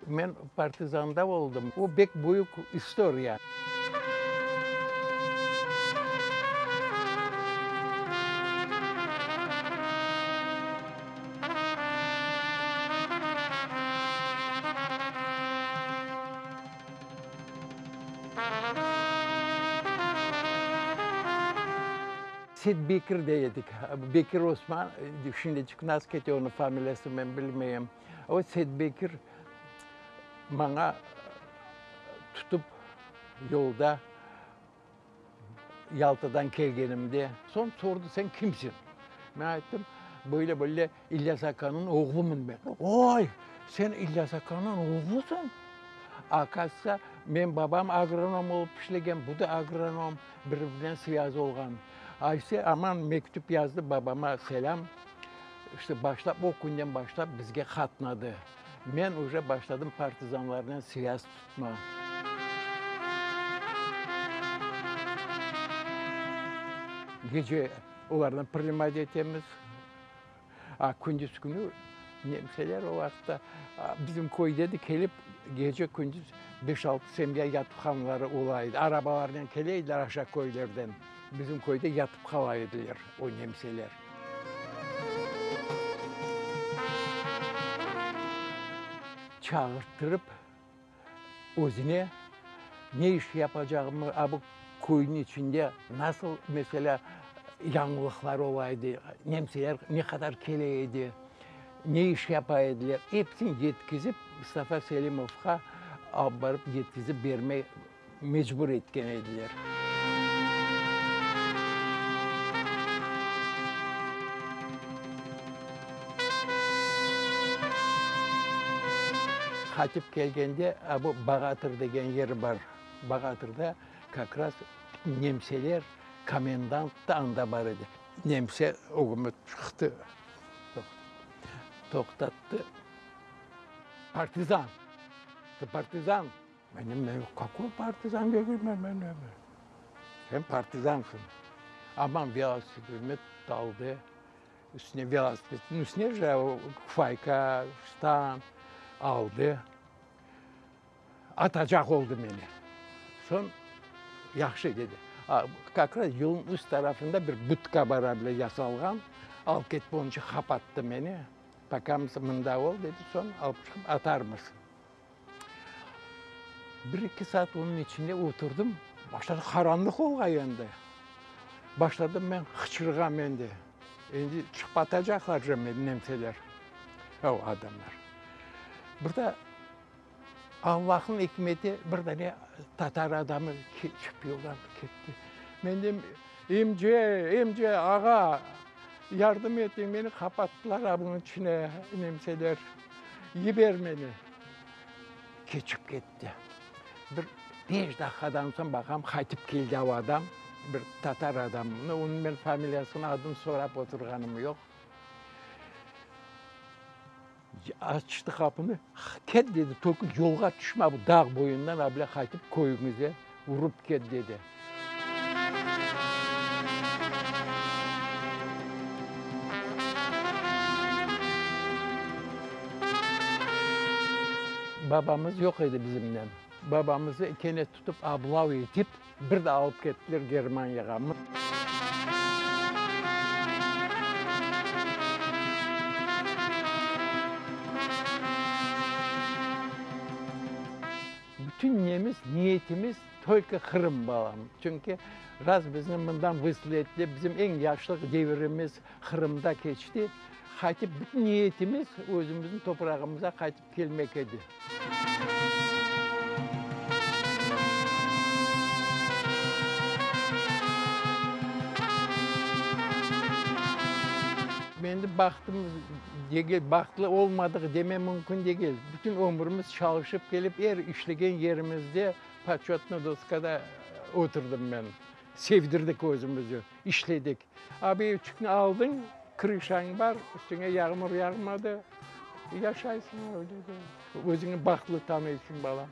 Men partizanda oldım. O bek büyük istoriya. Seit Bekir dey edik. Bekir Osman, şimdiçik nasıl kete onıñ familiyası men bilmeyim. O Seit Bekir maña tutıp yolda Yaltadan kelgenimde, soñ sordı, sen kimsiñ? Men ayttım, böyle böyle İlyas akanıñ oğlumın men. Oy, sen İlyas akanıñ oğlusıñ? Akazıtsa, men babam agronom olıp işlegen, bu da agronom, bir-birinen svâz olğan. Ayse, aman mektüp yazdı babama, selâm. İşte, başlap, o künden başlap bizge qatnadı. Men uje başladım partizanlarnen svâz tutma. Gece olarnı primat etemiz. A kündüz künü nemseler o vaqıtta bizim köyde de kelip gece-kündüz beş-altı semya yatıp qalğanları ola edi. Arabalarnen kele ediler aşağı köylerden. Bizim köyde yatıp qala ediler o nemseler. Çağırttırıp özüne ne iş yapacağımı, a bu köyniñ içinde nasıl, meselâ, yañılıqlar ola edi, nemseler ne qadar kele edi, ne iş yapa ediler, episini yetkizip Mustafa Selimovğa alıp barıp yetkizip bermey mecbur etken ediler. Qaytıp kelgende, a bu Bağatır degen yer bar. Bağatırda kak raz nemseler, komendant da anda bar edi. Nemse ögüme çıqtı, toqtattı. Partizan! Tı partizan! Menim men kakoy partizan degilmen men men. Sen partizansıñ. Aman velosipedime daldı. Üstüne velosipedniñ üstüne je kufayka, ştan aldı. Atacaq oldı meni. Soñ yahşı dedi. Kak raz yolnıñ üst tarafında bir budka bar bile yasalğan. Alıp ketip onıñ içün qapattı meni. Poka mında ol dedi, soñ alıp çıqıp atarmız. Bir-eki saat onıñ içinde oturdım, başladı qaranlıq olğan endi. Başladım men hıçırğam endi. Endi çıqıp atacaqlar je meni nemseler, o adamlar. Bir de Allahnıñ ikmeti bir dane tatar adamı keçip yoldan ketti. Men deyim, emce, emce, ağa, yardım etiñ, meni qapattılar a bunıñ içine nemseler. Yiber meni. Keçip ketti. Bir beş daqiqadan soñ baqam, qaytıp keldi o adam, bir tatar adam. Onıñ men familiyasını, adını sorap oturğanım yoq. Açtı qapını, Ket, dedi, tolko yolğa tüşme, bu dağ boyundan able qaytıp köyüñize urıp ket, dedi. Babamız yoq edi bizimnen. Babamızı kene tutıp ablav etip, bir de alıp kettiler Germaniyağa. Bütün nemiz, niyetimiz tolko Qırım, balam. Çünki raz bizni mından vısıl ettiler, bizim eñ yaşlıq devirimiz Qırımda keçti. Qaytıp bütün niyetimiz özümizniñ toprağımıza qaytıp kelmek edi. Endi bahtımız degil, bahtlı olmadıq deme mümkün degil. Bütün ömrümiz çalışıp kelip, er işlegen yerimizde poçetnıy doskada oturdım men. Sevdirdik özümizi, işledik. A bir evçikni aldıñ, krışañ bar, üstüñe yağmur yağmadı, yaşaysıñ öyle de. Özüñni bahtlı tanıysıñ, balam.